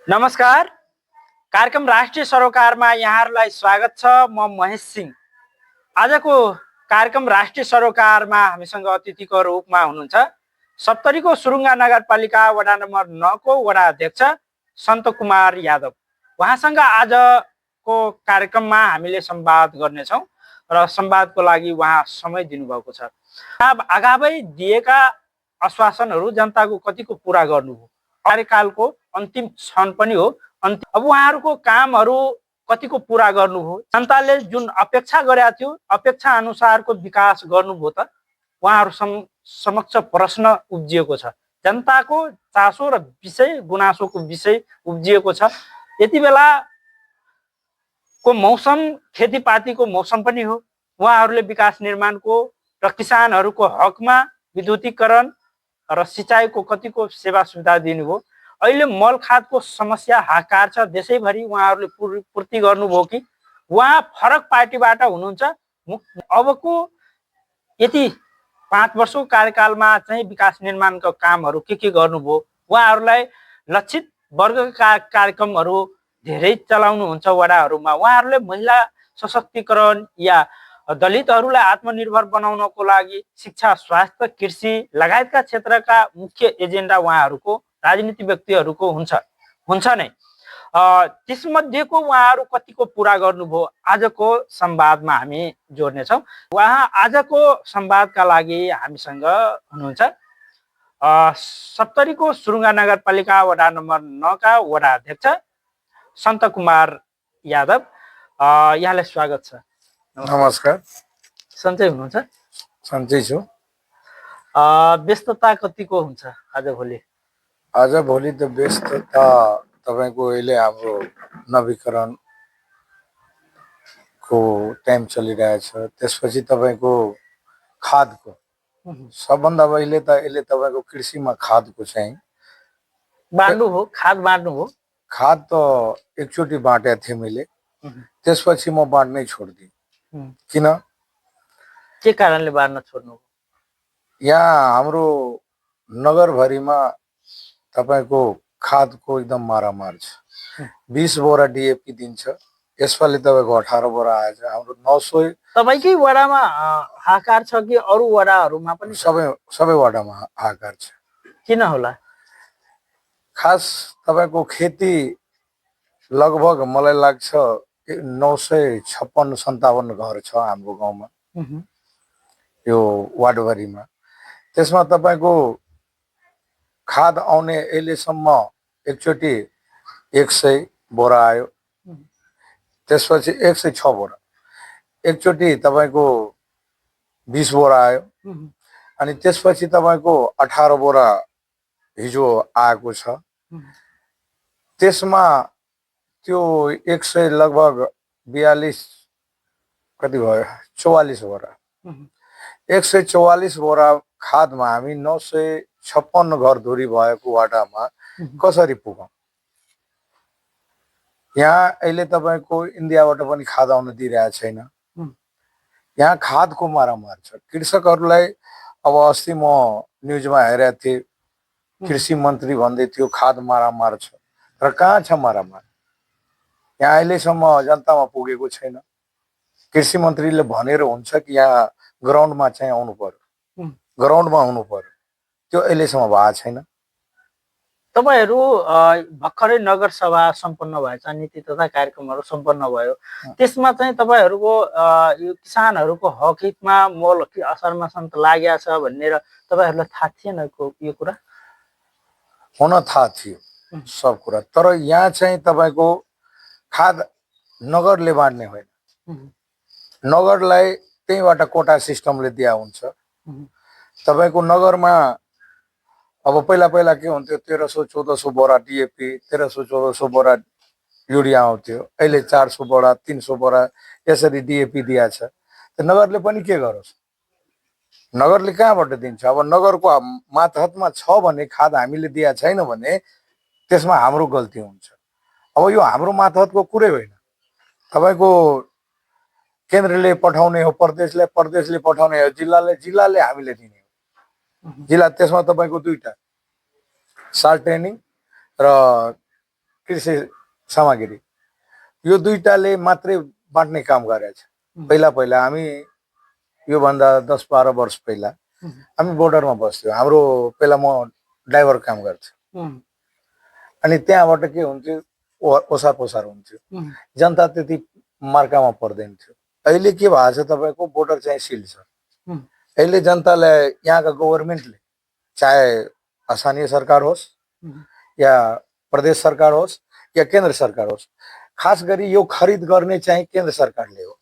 नमस्कार। कार्यक्रम राष्ट्रिय सरोकारमा यहाँहरूलाई स्वागत छ। म महेश सिंह। आजको कार्यक्रम राष्ट्रिय सरोकारमा हामीसँग अतिथिको रूपमा हुनुहुन्छ सप्तरीको सुरुङ्गा नगरपालिका वडा नम्बर 9 को वडा अध्यक्ष सन्त कुमार यादव। उहाँसँग आजको कार्यक्रममा हामीले संवाद गर्नेछौँ र संवादको लागि उहाँ समय दिनुभएको छ। आगामी दिएका आश्वासनहरू जनताको कतिको पुरा गर्नुभयो, कार्यकालको अन्तिम क्षण पनि हो। अब उहाँहरूको कामहरू कतिको पुरा गर्नुभयो, जनताले जुन अपेक्षा गरेका थियो अपेक्षा अनुसारको विकास गर्नुभयो त उहाँहरू समक्ष प्रश्न उब्जिएको छ। जनताको चासो र विषय गुनासोको विषय उब्जिएको छ। यति बेलाको मौसम खेतीपातीको मौसम पनि हो। उहाँहरूले विकास निर्माणको र किसानहरूको हकमा विद्युतीकरण र सिँचाइको कतिको सेवा सुविधा दिनुभयो। अहिले मल खादको समस्या हाकार छ देशैभरि, उहाँहरूले पूर्ति गर्नुभयो कि उहाँ फरक पार्टीबाट हुनुहुन्छ। अबको यति 5 वर्षको कार्यकालमा चाहिँ विकास निर्माणका कामहरू के गर्नुभयो, उहाँहरूलाई लक्षित वर्गका कार्यक्रमहरू धेरै चलाउनुहुन्छ वडाहरूमा। उहाँहरूले महिला सशक्तिकरण या दलितहरूलाई आत्मनिर्भर बनाउनको लागि शिक्षा, स्वास्थ्य, कृषि लगायतका क्षेत्रका मुख्य एजेन्डा उहाँहरूको राजनीतिक व्यक्तिहरूको हुन्छ नै। त्यसमध्येको उहाँहरू कतिको पुरा गर्नुभयो आजको संवादमा हामी जोड्नेछौँ। उहाँ आजको संवादका लागि हामीसँग हुनुहुन्छ सप्तरीको सुरुङ्गा नगरपालिका वडा नम्बर 9 का वडा अध्यक्ष सन्त कुमार यादव। यहाँलाई स्वागत छ। नमस्कार। सन्चै हुनुहुन्छ? सन्चै छु। व्यस्तता कतिको हुन्छ आजभोलि? आजभोलि त व्यस्तता तपाईको अहिले हाम्रो नवीकरणको टाइम चलिरहेछ। त्यसपछि तपाईको खादको सबभन्दा पहिले त यसले तपाईको कृषिमा खादको चाहिँ बाँड्नु हो, खाद बाँड्नु हो। खाद त एकचोटि बाँटेको थिएँ मैले, त्यसपछि म बाँड्नै छोडिदिएँ। किन? के कारणले बाँड्न छोड्नु? यहाँ हाम्रो नगरभरिमा तपाईको खादको एकदम मारामार छ। 20 बोरा डिएपी दिन्छ, यसपालि तपाईको 18 बोरा आएछ। हाम्रो 900 तपाईकै वडामा हाहाकार छ कि अरू वडाहरूमा पनि? सबै वडामा हाहाकार छ। किन होला? खास तपाईको खेती लगभग मलाई लाग्छ 956-57 घर छ हाम्रो गाउँमा, यो वार्डभरिमा। त्यसमा तपाईको खाद आउने अहिलेसम्म एकचोटि 100 बोरा आयो, त्यसपछि 106 बोरा, एकचोटि तपाईको 20 बोरा आयो, अनि त्यसपछि तपाईको 18 बोरा हिजो आएको छ। त्यसमा त्यो 100 लगभग 42 कति भयो, 44 बोरा। 144 बोरा खादमा हामी 956 घर धुरी भएको वाडामा कसरी पुगौँ? यहाँ अहिले तपाईको इन्डियाबाट पनि खाद आउन दिइरहेको छैन। यहाँ खादको मारामार छ कृषकहरूलाई। अब अस्ति म न्युजमा हेरेको थिएँ, कृषि मन्त्री भन्दै थियो खाद मारामार छ, तर कहाँ छ मारामार? यहाँ अहिलेसम्म जनतामा पुगेको छैन। कृषि मन्त्रीले भनेर हुन्छ कि यहाँ ग्राउन्डमा चाहिँ आउनु पर्यो, ग्राउन्डमा आउनु पर्यो, त्यो अहिलेसम्म भएको छैन। तपाईहरू भर्खरै नगरसभा सम्पन्न भएछ, नीति तथा कार्यक्रमहरू सम्पन्न भयो, त्यसमा चाहिँ तपाईहरूको यो किसानहरूको हक हितमा मोल असरमा सन्त लागेको छ भनेर तपाईहरूलाई थाहा थिएन यो कुरा? हुन थाहा थियो सब कुरा, तर यहाँ चाहिँ तपाईको खाद नगरले बाँड्ने होइन, नगरलाई त्यहीबाट कोटा सिस्टमले दिया हुन्छ। तपाईको नगरमा अब पहिला के हुन्थ्यो, 1300-1400 बोरा डिएपी, 1300-1400 बोरा युरिया आउँथ्यो। अहिले 400 बोरा 300 बोरा यसरी डिएपी दिया छ। त नगरले पनि के गरोस्? नगरले कहाँबाट दिन्छ? अब नगरको मातहतमा छ भने खाद हामीले दिया छैन भने त्यसमा हाम्रो गल्ती हुन्छ। अब यो हाम्रो मातहतको कुरै होइन। तपाईको केन्द्रले पठाउने हो प्रदेशले, प्रदेशले पठाउने हो जिल्लाले, जिल्लाले हामीले दिने हो जिल्ला। त्यसमा तपाईको दुईटा साल ट्रेनिङ र कृषि सामग्री यो दुईटाले मात्रै बाँड्ने काम गरेछ। पहिला पहिला हामी योभन्दा 10-12 वर्ष पहिला हामी बोर्डरमा बस्थ्यौँ। हाम्रो पहिला म ड्राइभर काम गर्थ्यो अनि त्यहाँबाट के हुन्थ्यो ओसार पोसार हुन्थ्यो, जनता त्यति मार्कामा पर्दैन थियो। अहिले के भएको छ तपाईँको बोर्डर चाहिँ सिल छ। अहिले जनतालाई यहाँका गभर्मेन्टले चाहे स्थानीय सरकार होस् या प्रदेश सरकार होस् या केन्द्र सरकार होस्, खास गरी यो खरिद गर्ने चाहिँ केन्द्र सरकारले हो।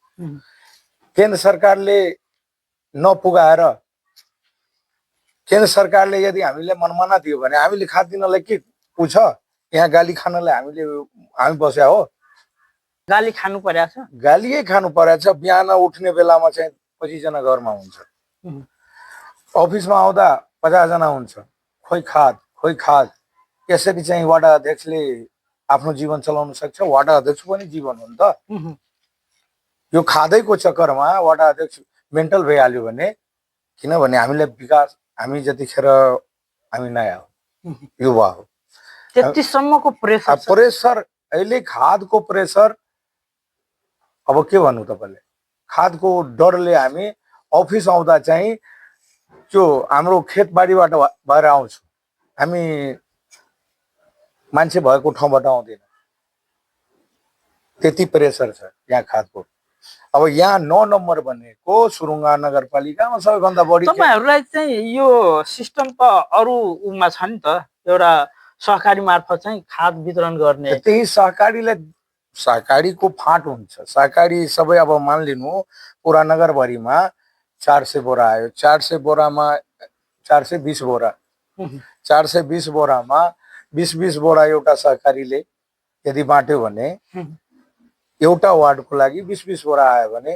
केन्द्र सरकारले नपुगाएर केन्द्र सरकारले यदि हामीले मनमाना दियो भने हामीले खाद दिनलाई के पुछ? यहाँ गाली खानलाई हामी बस्या हो? गाली खानु परेको छ? गालीयै खानु परेको छ। बिहान उठ्ने बेलामा चाहिँ 25 जना घरमा हुन्छ, अफिसमा आउँदा 50 जना हुन्छ। खोइ खाद यसरी चाहिँ वडा अध्यक्षले आफ्नो जीवन चलाउन सक्छ? वडा अध्यक्ष पनि जीवन हो नि त। यो खादैको चक्करमा वडा अध्यक्ष मेन्टल भइहाल्यो भने, किनभने हामीले विकास, हामी जतिखेर हामी नयाँ हो, युवा हो, त्यतिसम्मको प्रेसर अहिले खादको प्रेसर। अब के भन्नु तपाईँले, खादको डरले हामी अफिस आउँदा चाहिँ त्यो हाम्रो खेतबारीबाट भएर आउँछु, हामी मान्छे भएको ठाउँबाट आउँदैन, त्यति प्रेसर छ यहाँ खादको। अब यहाँ 9 नम्बर बनेको सुरुङ्गा नगरपालिकामा सबैभन्दा बढी। तपाईहरुलाई चाहिँ यो सिस्टम त अरु उमा छ नि त, एउटा सहकारी मार्फत चाहिँ खाद वितरण गर्ने। त्यही सहकारीको फाँट हुन्छ। सहकारी सबै अब मानिलिनु पुरा नगरभरिमा 400 बोरा आयो, 400 बोरामा 420 बोरा, 420 बोरामा 20-20 बोरा एउटा सहकारीले यदि बाँट्यो भने एउटा वार्डको लागि 20-20 बोरा आयो भने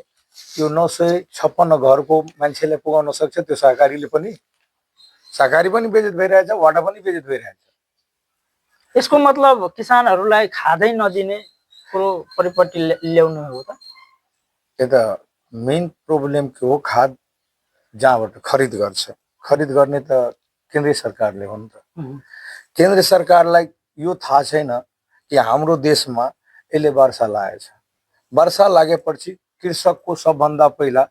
यो 956 घरको मान्छेले पुगाउन सक्छ। त्यो सहकारी पनि बेइज्जत भइरहेछ, वाडा पनि बेइज्जत भइरहेछ। यसको मतलब किसानहरूलाई खादै नदिने कुरो परिपट्टि ल्याउनु हो त? यो त मेन प्रब्लम के हो, खाद जहाँबाट खरिद गर्छ, खरिद गर्ने त केन्द्रीय सरकारले हो नि त। केन्द्र सरकारलाई यो थाहा छैन कि हाम्रो देशमा अहिले वर्षा लागेछ। वर्षा लागेपछि कृषकको सबभन्दा पहिला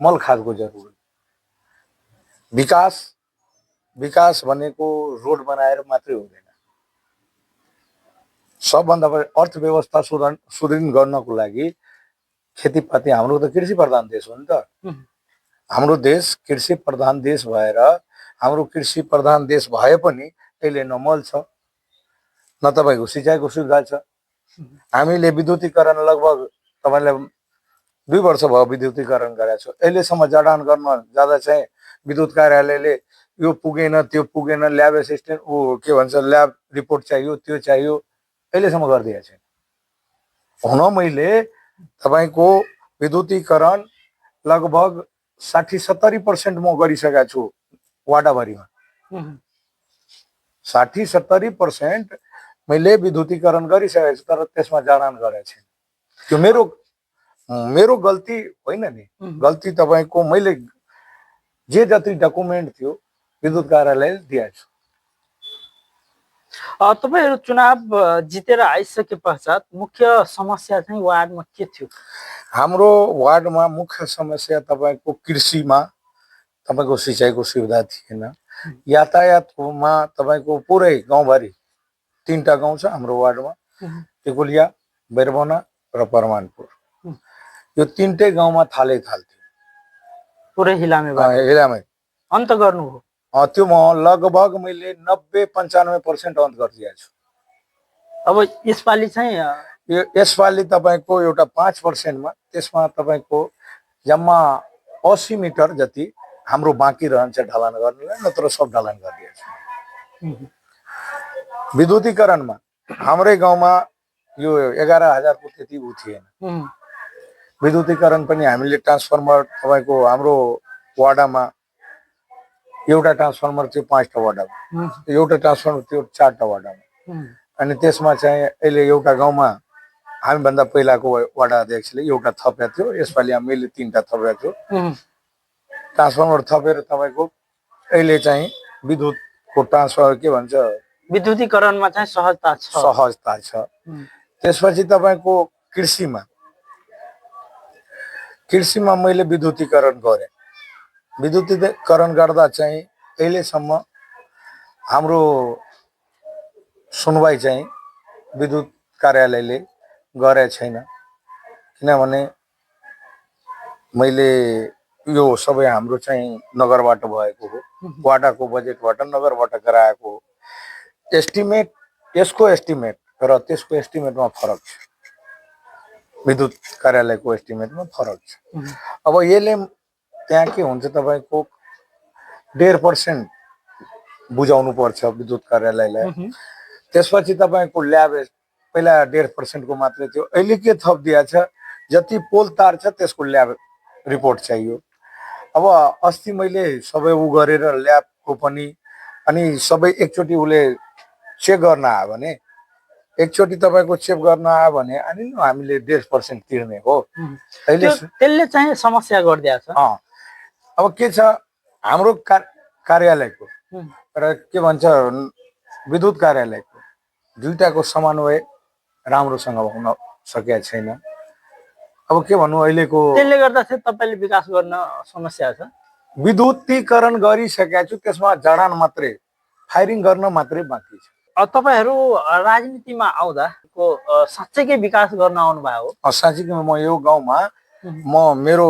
मल खादको जरुरत। विकास भनेको रोड बनाएर मात्रै हुँदैन। सबभन्दा पहिला अर्थव्यवस्था सुदृढ गर्नको लागि खेतीपाती, हाम्रो त कृषि प्रधान देश हो नि त। हाम्रो देश कृषि प्रधान देश भएर, हाम्रो कृषि प्रधान देश भए पनि अहिले न मल छ न तपाईँको सिँचाइको सुविधा छ। हामीले विद्युतीकरण लगभग तपाईँलाई 2 वर्ष भयो विद्युतीकरण गरेको छ। अहिलेसम्म जडान गर्न जाँदा चाहिँ विद्युत कार्यालयले यो पुगेन त्यो पुगेन, ल्याब एसिस्टेन्ट के भन्छ ल्याब रिपोर्ट चाहियो, त्यो चाहियो, अहिलेसम्म गरिदिएको छैन। हुन मैले तपाईँको विद्युतीकरण लगभग 60-70% म गरिसकेको छु वाडाभरिमा। 60-70% मैले विद्युतीकरण गरिसकेको छु, तर त्यसमा जडान गरेको छैन। त्यो मेरो गल्ती होइन नि। गल्ती तपाईँको मैले जे जति डकुमेन्ट थियो विद्युत कार्यालयले दिएको छु। तपाईहरु चुनाव जितेर आइसके पश्चात मुख्य समस्या चाहिँ वार्डमा के थियो? हाम्रो वार्डमा मुख्य समस्या तपाईँको कृषिमा तपाईँको सिँचाइको सुविधा थिएन। यातायातमा तपाईँको पुरै गाउँभरि 3टा गाउँ छ हाम्रो वार्डमा, टिकुलिया, बेरबना र परमानपुर। यो 3टै गाउँमा थाल्थ्यो पुरै हिलामै अन्त गर्नु हो। त्यो म लगभग मैले 90-95% अन्त गरिदिएको छु। अब यसपालि चाहिँ यसपालि तपाईँको एउटा 5% मा, त्यसमा तपाईँको जम्मा 80 मिटर जति हाम्रो बाँकी रहन्छ ढलान गर्नलाई, नत्र सब ढलान गरिदिएको छु। विद्युतीकरणमा हाम्रै गाउँमा यो 11,000 को त्यति उ थिएन। विद्युतीकरण पनि हामीले ट्रान्सफर्मर तपाईँको हाम्रो वाडामा एउटा ट्रान्सफर्मर थियो 5टा वाडामा, एउटा ट्रान्सफर्मर थियो 4टा वाडामा। अनि त्यसमा चाहिँ अहिले एउटा गाउँमा हामीभन्दा पहिलाको वाडा अध्यक्षले एउटा थपेको थियो, यसपालि मैले 3टा थपेको थियो। ट्रान्सफर्मर थपेर तपाईँको अहिले चाहिँ विद्युतको ट्रान्सफर के भन्छ विद्युतीकरणमा चाहिँ सहजता छ। सहजता छ। त्यसपछि तपाईको कृषिमा मैले विद्युतीकरण गरेँ। विद्युतीकरण गर्दा चाहिँ अहिलेसम्म हाम्रो सुनवाई चाहिँ विद्युत कार्यालयले गरेको छैन। किनभने मैले यो सबै हाम्रो चाहिँ नगरबाट भएको हो, वाडाको बजेटबाट नगरबाट गराएको हो। यसको एस्टिमेट र त्यसको एस्टिमेटमा फरक छ, विद्युत कार्यालयको एस्टिमेटमा फरक छ। अब यसले त्यहाँ के हुन्छ, तपाईको 1.5% बुझाउनु पर्छ विद्युत कार्यालयलाई। त्यसपछि तपाईको ल्याब पहिला 1.5% को मात्रै थियो, अहिले के थप दिया छ, जति पोल तार छ त्यसको ल्याब रिपोर्ट चाहियो। अब अस्ति मैले सबै उ गरेर ल्याबको पनि अनि सबै एकचोटि उले चेक गर्न आयो भने, एकचोटि तपाईको चेक गर्न आयो भने अनि हामीले 1.5% तिर्ने हो। त्यसले चाहिँ समस्या गरिदिएको छ। अब के छ, हाम्रो कार्यालयको र के भन्छ विद्युत कार्यालयको दुईटाको समन्वय राम्रोसँग हुन सकेको छैन। अब के भन्नु, अहिलेको त्यसले गर्दा चाहिँ तपाईले विकास गर्न समस्या छ। विद्युतीकरण गरिसकेको छु, त्यसमा जडान मात्रै, फायरिङ गर्न मात्रै बाँकी छ। तपाईहरु राजनीतिमा आउँदा साँच्चैकै विकास गर्न आउनु भयो हो? साँच्चैकै म यो गाउँमा मेरो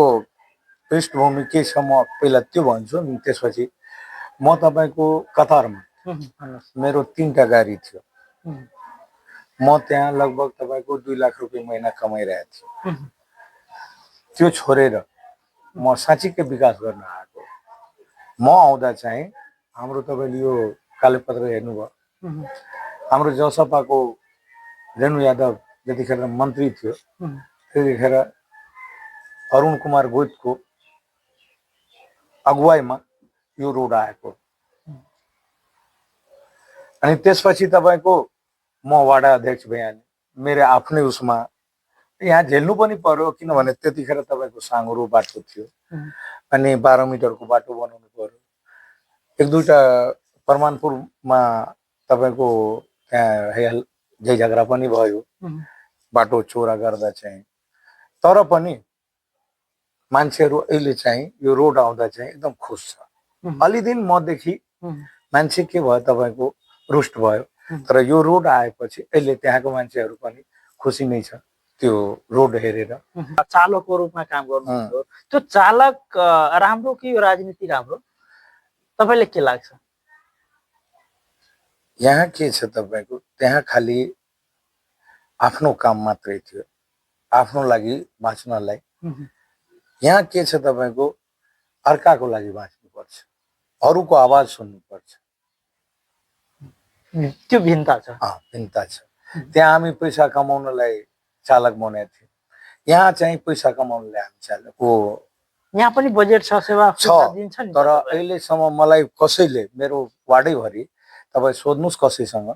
पृष्ठभूमि के छ म पहिला त्यो भन्छु, त्यसपछि म तपाईको कतारमा मेरो 3टा गाडी थियो। म त्यहाँ लगभग तपाईको 2 लाख रुपैयाँ महिना कमाइरहेको थिएँ। त्यो छोडेर म साँच्चैकै विकास गर्न आएको। म आउँदा चाहिँ हाम्रो तपाईले यो कागजपत्र हेर्नुभयो, हाम्रो जसपाको रेणु यादव जतिखेर मन्त्री थियो त्यतिखेर अरुण कुमार गोइतको अगुवाईमा यो रोड आएको। अनि त्यसपछि तपाईको म वाडा अध्यक्ष भएँ। मेरो आफ्नै उसमा यहाँ झेल्नु पनि पर्यो, किनभने त्यतिखेर तपाईको साँगुरो बाटो थियो अनि 12 मिटरको बाटो बनाउनु पर्यो। एक दुईटा परमानपुरमा तपाईको त्यहाँ झै झगडा पनि भयो बाटो चोरा गर्दा चाहिँ। तर पनि मान्छेहरू अहिले चाहिँ यो रोड आउँदा चाहिँ एकदम खुश छ। अलि दिन मदेखि मान्छे के भयो, तपाईको रुष्ट भयो। तर यो रोड आएपछि अहिले त्यहाँको मान्छेहरू पनि खुसी नै छ त्यो रोड हेरेर। चालकको रूपमा काम गर्नुहुन्छ, त्यो चालक राम्रो कि यो राजनीति राम्रो, तपाईलाई के लाग्छ? यहाँ के छ तपाईको, त्यहाँ खाली आफ्नो काम मात्रै थियो, आफ्नो लागि बाँच्नलाई। यहाँ के छ तपाईको, अर्काको लागि बाँच्नु पर्छ, अरूको आवाज सुन्नु पर्छ। त्यो भिन्नता छ। भिन्नता छ। त्यहाँ हामी पैसा कमाउनलाई चालक बनेको थियौँ, यहाँ चाहिँ पैसा कमाउनलाई हामी चालक हो। यहाँ पनि बजेट छ, सेवा दिन्छ नि। तर अहिलेसम्म मलाई कसैले, मेरो वार्डैभरि तपाईँ सोध्नुहोस् कसैसँग,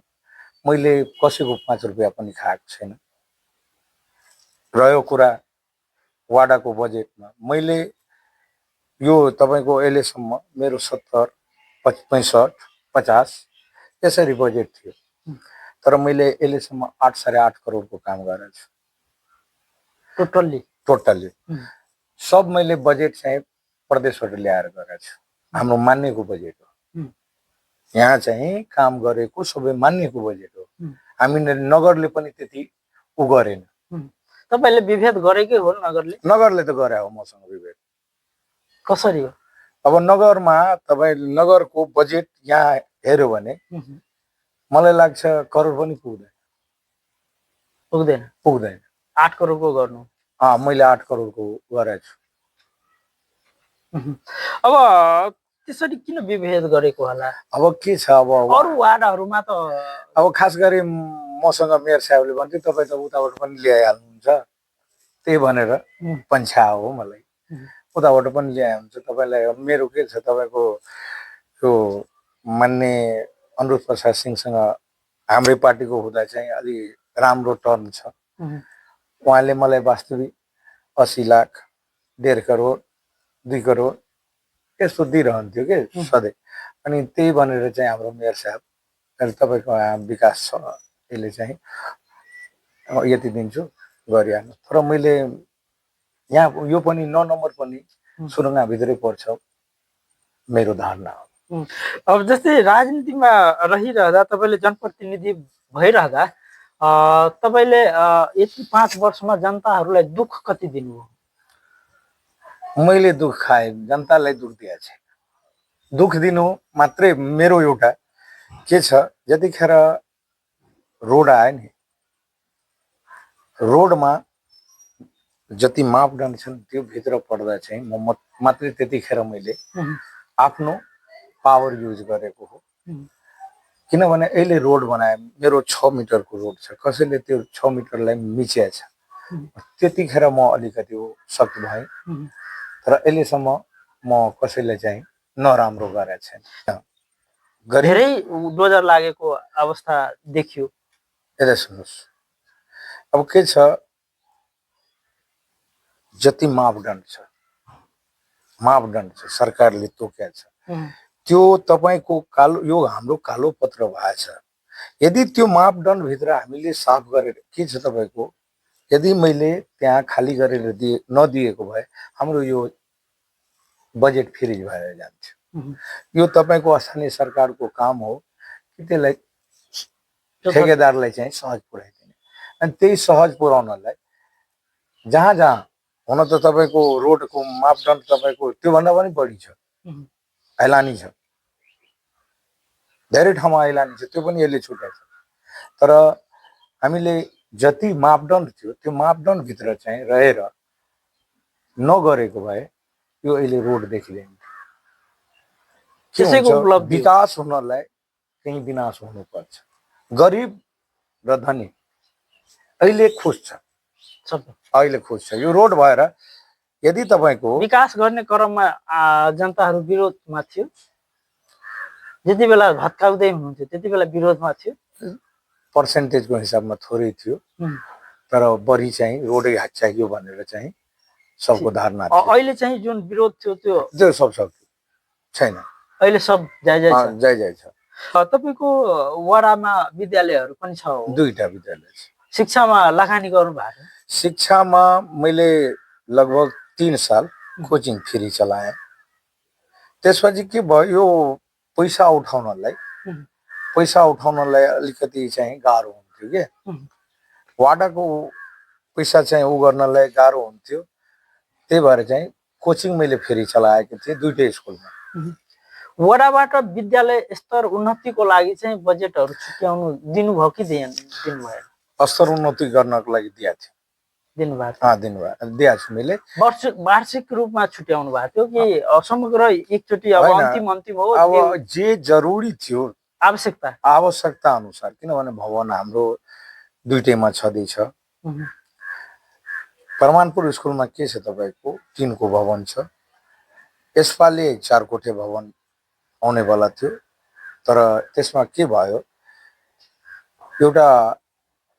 मैले कसैको 5 रुपैयाँ पनि खाएको छैन। रह्यो कुरा वाडाको बजेटमा, मैले यो तपाईको अहिलेसम्म मेरो 70, 65, 50 यसरी बजेट थियो। तर मैले अहिलेसम्म 8 साढे 8 करोडको काम गरेको छु। टोटल्ली सब मैले बजेट चाहिँ प्रदेशबाट ल्याएर गरेको छु। हाम्रो मान्यको बजेट हो। यहाँ चाहिँ काम गरेको सबै मान्यको बजेट हो। हामी नगरले पनि त्यति उ गरेन। तपाईले विभेद गरेकै हो नगरले? नगरले त गरे हो मसँग विभेद। कसरी हो? अब नगरमा तपाईँ नगरको बजेट यहाँ हेर्यो भने मलाई लाग्छ करोड पनि पुग्दैन। 8 करोडको गर्नु? मैले 8 करोडको गरेको छु। अब त्यसरी किन विभेद गरेको होला? अब के छ, अब अरु वार्डहरुमा त अब खास गरी मसँग मेयर साहबले भन्थे तपाईँ त उताबाट पनि ल्याइहाल्नुहुन्छ, त्यही भनेर पन्छा हो मलाई। उताबाट पनि ल्याइहाल्नुहुन्छ तपाईलाई। मेरो के छ, तपाईको यो मान्ने अनुरोध प्रसाद सिंहसँग हाम्रै पार्टीको हुँदा चाहिँ अलि राम्रो टर्न छ। उहाँले मलाई वास्तविक 80 लाख, 1.5 करोड, 2 करोड यस्तो दिइरहन्थ्यो के सधैँ। अनि त्यही भनेर चाहिँ हाम्रो मेयर साहब अहिले तपाईँको विकास छ यसले चाहिँ यति दिन्छु गरिहाल्नु। तर मैले यहाँ यो पनि 9 नम्बर पनि सुरुङाभित्रै पर्छ मेरो धारणा हो। अब जस्तै राजनीतिमा रहिरहँदा तपाईँले जनप्रतिनिधि भइरहँदा तपाईँले यति 5 वर्षमा जनताहरूलाई दुःख कति दिनुभयो? मैले दुःख खाएँ, जनतालाई दुःख दिएको छैन। दुःख दिनु मात्रै मेरो एउटा के छ, जतिखेर रोड आयो नि, रोडमा जति मापदण्ड छन् त्यो भित्र पर्दा चाहिँ म मात्रै त्यतिखेर मैले आफ्नो पावर युज गरेको हो। किनभने अहिले रोड बनाए, मेरो 6 मिटरको रोड छ, कसैले त्यो 6 मिटरलाई मिचिया छ, त्यतिखेर म अलिकति सक्त भएँ। तर अहिलेसम्म म कसैले चाहिँ नराम्रो गरेको छैन। धेरै डोजर लागेको अवस्था देखियो। यता सुन्नुहोस्, अब के छ, जति मापदण्ड छ सरकारले तोकेको छ, त्यो तपाईको कालो, यो हाम्रो कालो पत्र भएको छ। यदि त्यो मापदण्ड भित्र हामीले साफ गरेर के छ तपाईको, यदि मैले त्यहाँ खाली गरेर नदिएको भए हाम्रो यो बजेट फ्रिज भएर जान्थ्यो। यो तपाईको स्थानीय सरकारको काम हो कि त्यसलाई ठेकेदारलाई चाहिँ सहज पुर्याइदिने। अनि त्यही सहज पुर्याउनलाई जहाँ जहाँ हुन त तपाईको रोडको मापदण्ड तपाईको त्योभन्दा पनि बढी छ, ऐलानी छ, धेरै ठाउँमा ऐलानी छ, त्यो पनि यसले छुट्याएको छ। तर हामीले जति मापदण्ड थियो त्यो मापदण्ड भित्र चाहिँ रहेर नगरेको भए यो अहिले रोड देखिँदैन। विकास हुनलाई कहीँ विनाश हुनुपर्छ। गरिब र धनी अहिले खुश छ, अहिले खुश छ। यो रोड भएर यदि तपाईको विकास गर्ने क्रममा जनताहरू विरोधमा थियो, जति बेला भत्काउँदै हुनुहुन्थ्यो त्यति बेला विरोधमा थियो। पर्सेन्टेजको हिसाबमा थोरै थियो, तर बढी चाहिँ रोडै चाहियो भनेर चाहिँ सबको धारणा थियो। अहिले चाहिँ जुन विरोध थियो त्यो सब छैन, अहिले सब जायज छ। तपाईको वडामा विद्यालयहरू पनि छ? 2टा विद्यालय छ। शिक्षामा लगानी गर्नु भएको? शिक्षामा मैले लगभग 3 साल कोचिङ फ्री चलाएँ। त्यसपछि के भयो, यो पैसा उठाउनलाई अलिकति चाहिँ गाह्रो हुन्थ्यो के, वाडाको पैसा चाहिँ उ गर्नलाई गाह्रो हुन्थ्यो। त्यही भएर चाहिँ कोचिङ मैले फ्री चलाएको थिएँ 2टै स्कुलमा। वडाबाट विद्यालय स्तर उन्नतिको लागि चाहिँ बजेटहरू छुट्याउनु दिनुभयो कि दिनु भएन? स्तर उन्नति गर्नको लागि दिएको थियो, दिएको छु मैले। वार्षिक रूपमा छुट्याउनु भएको थियो कि समग्र एकचोटि? अब अन्तिम हो, अब जे जरुरी थियो आवश्यकता अनुसार। किनभने भवन हाम्रो 2टैमा छँदैछ। परमानपुर स्कुलमा के छ तपाईको 3को भवन छ, यसपालि 4 कोठे भवन आउनेवाला थियो। तर त्यसमा के भयो, एउटा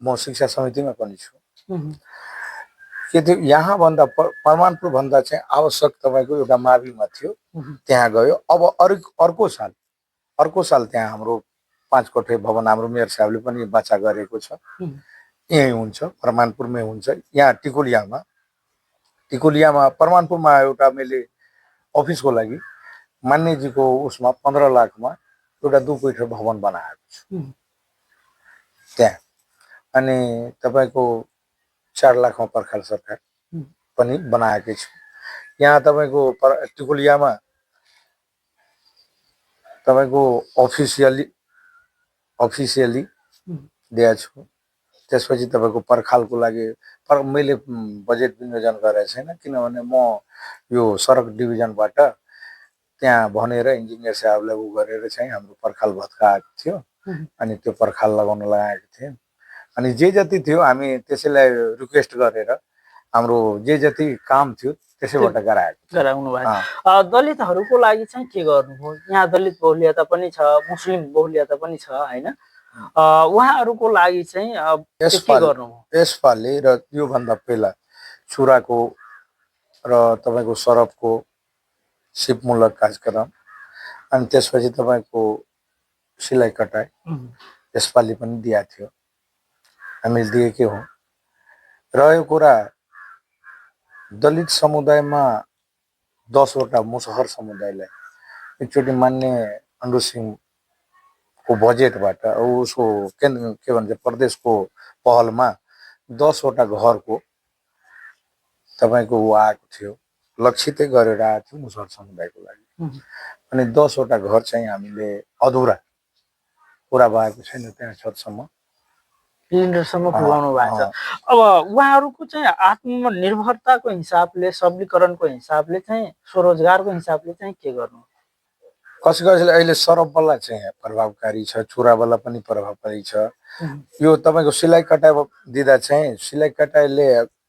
म शिक्षा समितिमा पनि छु, के थियो यहाँ भन्दा परमानपुर भन्दा चाहिँ आवश्यक तपाईको एउटा माविमा थियो, त्यहाँ गयो। अब अर्को साल त्यहाँ हाम्रो 5 कोठे भवन हाम्रो मेयर साहबले पनि बाचा गरेको छ, यही हुन्छ, परमानपुरमै हुन्छ। यहाँ टिकुलियामा परमानपुरमा एउटा मैले अफिसको लागि मान्यजीको उसमा 15 लाखमा एउटा 2 कोठे भवन बनाएको छु त्यहाँ। अनि तपाईको 4 लाखमा पर्खाल सरकार पनि बनाएकै छु। यहाँ तपाईको टिकुलियामा तपाईको अफिसियली दिएको छु। त्यसपछि तपाईको पर्खालको लागि मैले बजेट विनियोजन गरेको छैन, किनभने म यो सडक डिभिजनबाट त्यहाँ भनेर इन्जिनियर साहबलाई उ गरेर चाहिँ हाम्रो पर्खाल भत्काएको थियो। अनि त्यो पर्खाल लगाउन लगाएको थिएँ। अनि जे जति थियो हामी त्यसैलाई रिक्वेस्ट गरेर हाम्रो जे जति काम थियो त्यसैबाट गराउनु भयो। दलितहरूको लागि चाहिँ के गर्नुभयो? यहाँ दलित बहुल्यता पनि छ, मुस्लिम बहुल्यता पनि छ हैन? उहाँहरूको लागि चाहिँ के गर्नुभयो? यसपालि र योभन्दा पहिला चुराको र तपाईको सरफको सिपमूलक कार्यक्रम, अनि त्यसपछि तपाईको सिलाइ कटाइ यसपालि पनि दिएको थियो, हामीले दिएकै हौँ। रह्यो कुरा दलित समुदायमा 10 वटा मुसहर समुदायलाई एकचोटि मान्य अनुरोध सिंहको बजेटबाट उसको केन्द्र के भन्छ प्रदेशको पहलमा 10 वटा घरको तपाईँको ऊ आएको थियो, लक्षितै गरेर आएको थियो मुसहर समुदायको लागि। अनि 10 वटा घर चाहिँ हामीले अधुरा पुरा भएको छैन त्यहाँ छतसम्म सिलिन्डरसम्म पुगाउनु भएको छ। अब उहाँहरूको चाहिँ आत्मनिर्भरताको हिसाबले, सबलीकरणको हिसाबले चाहिँ, स्वरोजगारको हिसाबले चाहिँ के गर्नु? कसै कसैले अहिले सरबवाला चाहिँ प्रभावकारी छ, चुरावाला पनि प्रभावकारी छ। यो तपाईँको सिलाइ कटाइ दिँदा चाहिँ सिलाइ कटाइले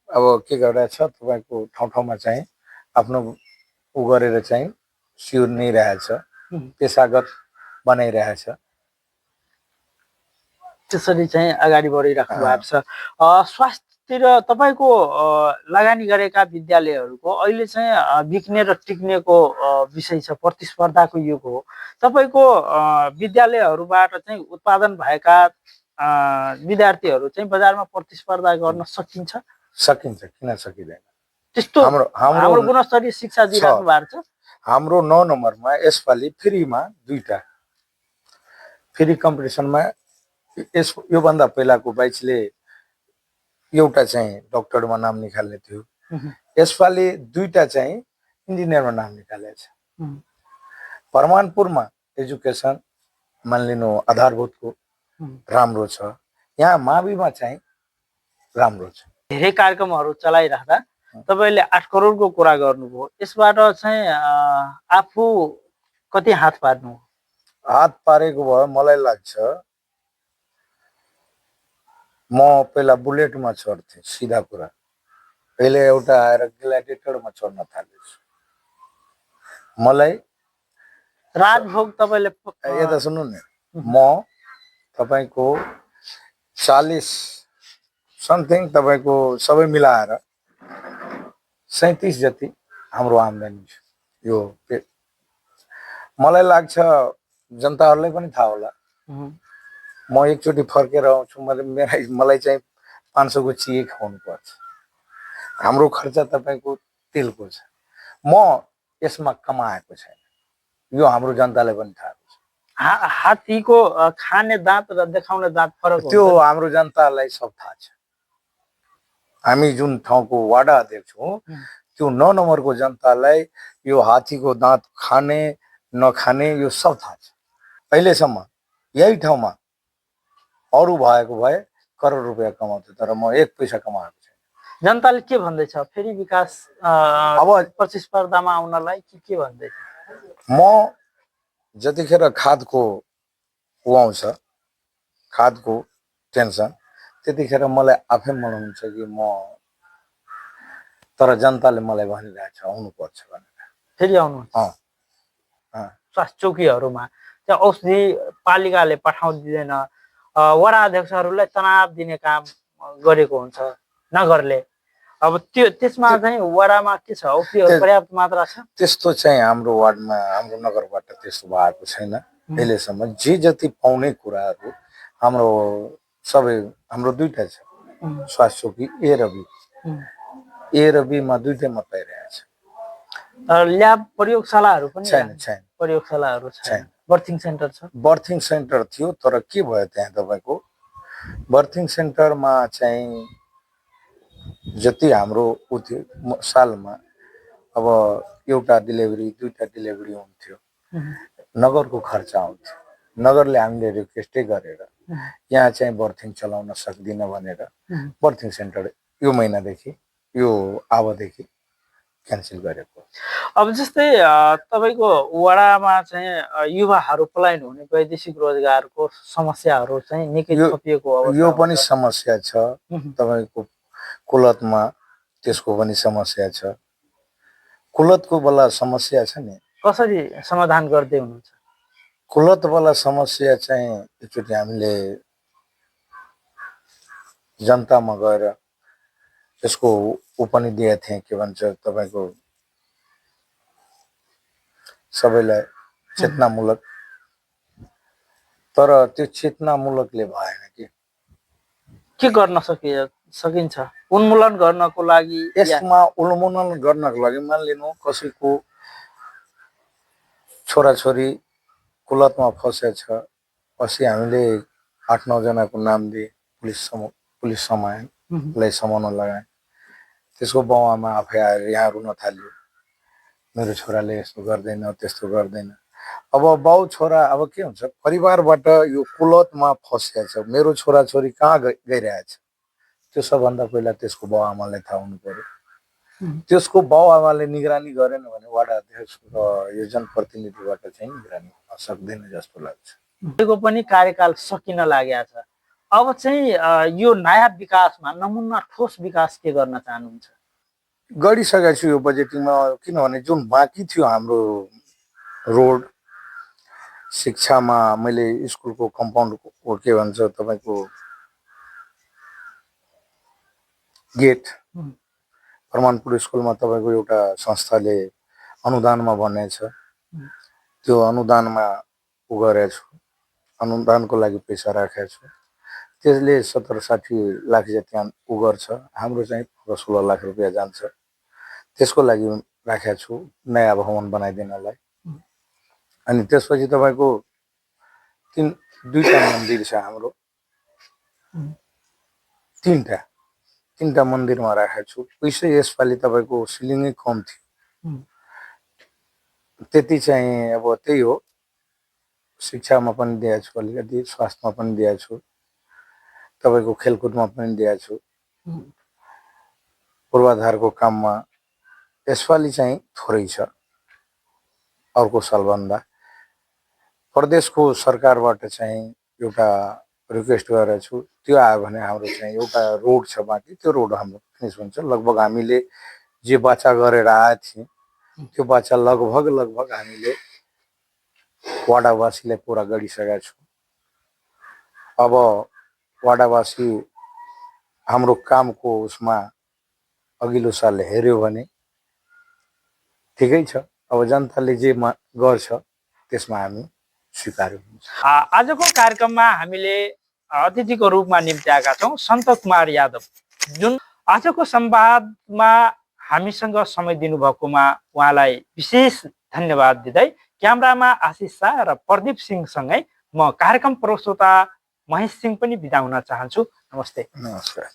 अब के गरेको छ तपाईँको ठाउँ ठाउँमा चाहिँ आफ्नो उ गरेर चाहिँ सिउर नै रहेछ, पेसागत बनाइरहेछ। त्यसरी चाहिँ अगाडि बढिराख्नु भएको छ। स्वास्थ्यतिर तपाईँको लगानी गरेका विद्यालयहरूको अहिले चाहिँ बिक्ने र टिक्नेको विषय छ, प्रतिस्पर्धाको युग हो। तपाईँको विद्यालयहरूबाट चाहिँ उत्पादन भएका विद्यार्थीहरू चाहिँ बजारमा प्रतिस्पर्धा गर्न सकिन्छ? सकिन्छ, किन सकिँदैन। त्यस्तो हाम्रो गुणस्तरीय शिक्षा दिइराख्नु भएको छ। हाम्रो 9 नम्बरमा यसपालि फ्रीमा 2टा फ्री कम्पिटिसनमा योभन्दा पहिलाको ब्याचले एउटा चाहिँ डक्टरमा नाम निकाल्ने थियो, यसपालि 2टा चाहिँ इन्जिनियरमा नाम निकालेको छ। परमानपुरमा एजुकेसन मानिलिनु आधारभूतको राम्रो छ, यहाँ माविमा चाहिँ राम्रो छ। धेरै कार्यक्रमहरू चलाइराख्दा तपाईँले 8 करोडको कुरा गर्नुभयो, यसबाट चाहिँ आफू कति हात पार्नु? हात पारेको भयो मलाई लाग्छ म पहिला बुलेटमा चढ्थेँ, सिधा कुरा। अहिले एउटा आएर ग्ल्याडिएटरमा चढ्न थालेछु। मलाई राजभोग तपाईँले यता सुन्नु न, म तपाईँको 40 समथिङ तपाईँको सबै मिलाएर 37 जति हाम्रो आम्दानी छ। यो मलाई लाग्छ जनताहरूलाई पनि थाहा होला। म एकचोटि फर्केर आउँछु, मलाई चाहिँ 500 को चिया खुवाउनु पर्छ। हाम्रो खर्च तपाईँको तेलको छ, म यसमा कमाएको छैन, यो हाम्रो जनतालाई पनि थाहा छ। हात्तीको खाने दाँत र देखाउने दाँत फरक हुन्छ, त्यो हाम्रो जनतालाई सब थाहा छ। हामी जुन ठाउँको वाडा अध्यक्ष हौँ त्यो 9 नम्बरको जनतालाई यो हात्तीको दाँत खाने नखाने यो सब थाहा छ। अहिलेसम्म यही ठाउँमा अरू भएको भए करोड रुपियाँ कमाउँथ्यो, तर म 1 पैसा कमाएको छैन। जनताले के भन्दैछ फेरि विकास अब प्रतिस्पर्धामा आउनलाई के भन्दैछ? म जतिखेर खादको आउँछ, खादको टेन्सन, त्यतिखेर मलाई आफै मन हुन्छ कि म तर जनताले मलाई भनिरहेछ आउनुपर्छ भनेर। फेरि आउनु स्वास्थ्य चौकीहरूमा त्यहाँ औषधि पालिकाले पठाउँदिँदैन, वडा अध्यक्षहरूलाई तनाव दिने काम गरेको हुन्छ नगरले। अब त्यसमा चाहिँ वडामा के छ, औषधिहरू पर्याप्त मात्रा छ? त्यस्तो चाहिँ हाम्रो वार्डमा हाम्रो नगरबाट त्यस्तो भएको छैन अहिलेसम्म। जे जति पाउने कुराहरू हाम्रो सबै हाम्रो 2टा छ स्वास्थ्य चौकी, ए र बीमा 2टैमा पाइरहेछ। ल्याब प्रयोगशालाहरू पनि छैन। प्रयोगशालाहरू छैन। बर्थिङ सेन्टर छ? बर्थिङ सेन्टर थियो, तर के भयो त्यहाँ तपाईँको बर्थिङ सेन्टरमा चाहिँ जति हाम्रो उ थियो सालमा अब एउटा डेलिभरी 2टा डेलिभरी हुन्थ्यो, नगरको खर्च आउँथ्यो। नगरले हामीले रिक्वेस्टै गरेर यहाँ चाहिँ बर्थिङ चलाउन सक्दिन भनेर बर्थिङ सेन्टर यो महिनादेखि यो अबदेखि क्यान्सल गरेको। अब जस्तै तपाईँको वडामा चाहिँ युवाहरू पलायन हुने वैदेशिक रोजगारको समस्याहरू चाहिँ निकै थपिएको अवस्था, यो पनि समस्या छ। तपाईँको कुलतमा त्यसको पनि समस्या छ। कुलतको वाला समस्या छ नि, कसरी समाधान गर्दै हुनुहुन्छ? कुलत वाला समस्या चाहिँ एकचोटि हामीले जनतामा गएर त्यसको ऊ पनि दिए थिएँ, के भन्छ तपाईँको सबैलाई चेतनामूलक तर त्यो चेतनामूलकले भएन के गर्न सकिन्छ उन्मूलन गर्नको लागि या यसमा उन्मूलन गर्नको लागि मानिलिनु कसैको छोराछोरी कुलतमा फसेछ पछि हामीले 8-9 जनाको नाम दिए पुलिस समाजलाई समाउन लगाए त्यसको बाउआमा आफै आएर यहाँ रुन थाल्यो मेरो छोराले यस्तो गर्दैन त्यस्तो गर्दैन अब बाउ छोरा अब के हुन्छ परिवारबाट यो कुलतमा फसेछ मेरो छोराछोरी कहाँ गइरहेछ त्यो सबभन्दा पहिला त्यसको बाउआमालाई थाहा हुनु पर्यो त्यसको बाउआमाले निगरानी गरेन भने वडा अध्यक्ष र यो जनप्रतिनिधिबाट चाहिँ निगरानी हुन सक्दैन जस्तो लाग्छ को पनि कार्यकाल सकिन लागेको छ अब चाहिँ यो नयाँ विकासमा नमुना ठोस विकास के गर्न चाहनुहुन्छ गरिसकेको छु यो बजेटिङमा किनभने जुन बाँकी थियो हाम्रो रोड शिक्षामा मैले स्कुलको कम्पाउन्डको के भन्छ तपाईको गेट प्रमाणपुर स्कुलमा तपाईको एउटा संस्थाले अनुदानमा भनेछ त्यो अनुदानमा उ गरेको छु अनुदानको लागि पैसा राखेको छु त्यसले 70-60 लाख जति उ गर्छ हाम्रो चाहिँ 16 लाख रुपैयाँ जान्छ त्यसको लागि राखेको छु नयाँ भवन बनाइदिनलाई अनि त्यसपछि तपाईको दुईटा मन्दिर छ हाम्रो तीनटा मन्दिरमा राखेको छु पैसा यसपालि तपाईको सिलिङै कम थियो त्यति चाहिँ अब त्यही हो शिक्षामा पनि दिएको छु अलिकति स्वास्थ्यमा पनि दिएको छु तपाईको खेलकुदमा पनि दिएको छु पूर्वाधारको काममा यसपालि चाहिँ थोरै छ अर्को सालभन्दा प्रदेशको सरकारबाट चाहिँ एउटा रिक्वेस्ट गरेको छु त्यो आयो भने हाम्रो चाहिँ एउटा रोड छ बाँकी त्यो रोड हाम्रो फिनिस हुन्छ लगभग हामीले जे बाचा गरेर आए थियौँ त्यो बाचा लगभग हामीले वाडावासीलाई पुरा गरिसकेका छौँ अब वाडावासी हाम्रो कामको उसमा अघिल्लो साल हेर्यो भने ठिकै छ अब जनताले जे गर्छ त्यसमा हामी स्वीकार्यौँ आजको कार्यक्रममा हामीले अतिथिको रूपमा निम्त्याएका छौँ सन्त कुमार यादव जुन आजको संवादमा हामीसँग समय दिनुभएकोमा उहाँलाई विशेष धन्यवाद दिँदै क्यामेरामा आशिष शाह र प्रदीप सिंहसँगै म कार्यक्रम प्रस्तोता महेश सिंह पनि बिदा हुन चाहन्छु नमस्ते नमस्कार